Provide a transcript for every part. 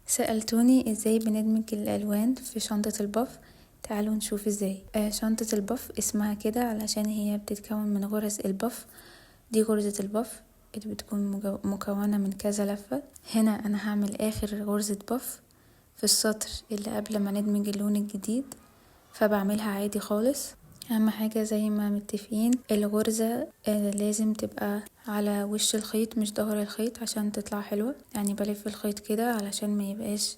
سألتوني ازاي بندمج الالوان في شنطة ال puff. تعالوا نشوف ازاي. شنطة ال puff اسمها كده علشان هي بتتكون من غرز ال puff. دي غرزة ال puff اللي بتكون مكونة من كذا لفة. هنا انا هعمل اخر غرزة puff في السطر اللي قبل ما ندمج اللون الجديد، فبعملها عادي خالص. اهم حاجة زي ما متفقين الغرزة لازم تبقى على وش الخيط مش ظهر الخيط عشان تطلع حلوة، يعني بلف الخيط كده علشان ما يبقاش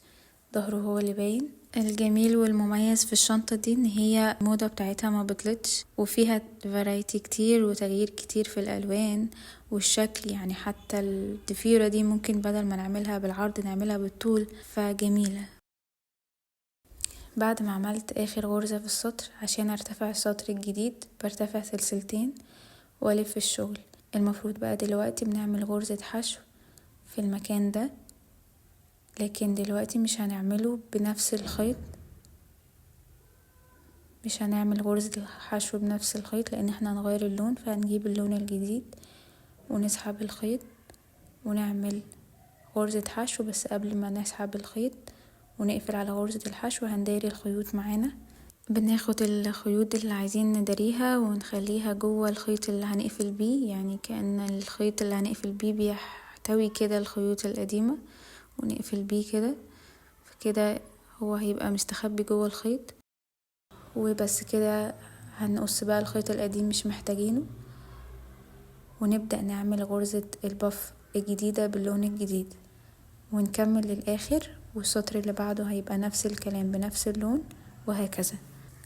ظهره هو اللي باين. الجميل والمميز في الشنطة دي ان هي الموضة بتاعتها ما بطلتش، وفيها variety كتير وتغيير كتير في الالوان والشكل، حتى الضفيرة دي ممكن بدل ما نعملها بالعرض نعملها بالطول، فجميلة. بعد ما عملت اخر غرزة في السطر عشان ارتفع السطر الجديد برتفع سلسلتين والف الشغل. المفروض بقى دلوقتي بنعمل غرزة حشو في المكان ده، لكن دلوقتي مش هنعمله بنفس الخيط، مش هنعمل غرزة الحشو بنفس الخيط لان احنا هنغير اللون، فهنجيب اللون الجديد ونسحب الخيط ونعمل غرزة حشو. بس قبل ما نسحب الخيط ونقفل على غرزة الحشو هنداري الخيوط معانا. بناخد الخيوط اللي عايزين نداريها ونخليها جوه الخيط اللي هنقفل بيه، يعني كأن الخيط اللي هنقفل بيه بيحتوي كده الخيوط القديمة، ونقفل بيه كده، فكده هو هيبقى مستخبي جوه الخيط. وبس كده هنقص بقى الخيط القديم مش محتاجينه، ونبدأ نعمل غرزة الباف الجديدة باللون الجديد ونكمل للآخر. والسطر اللي بعده هيبقى نفس الكلام بنفس اللون وهكذا.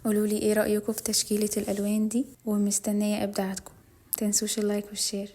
قولولي ايه رأيكم في تشكيلة الألوان دي، ومستنية إبداعاتكم. متنسوش ال like وال share.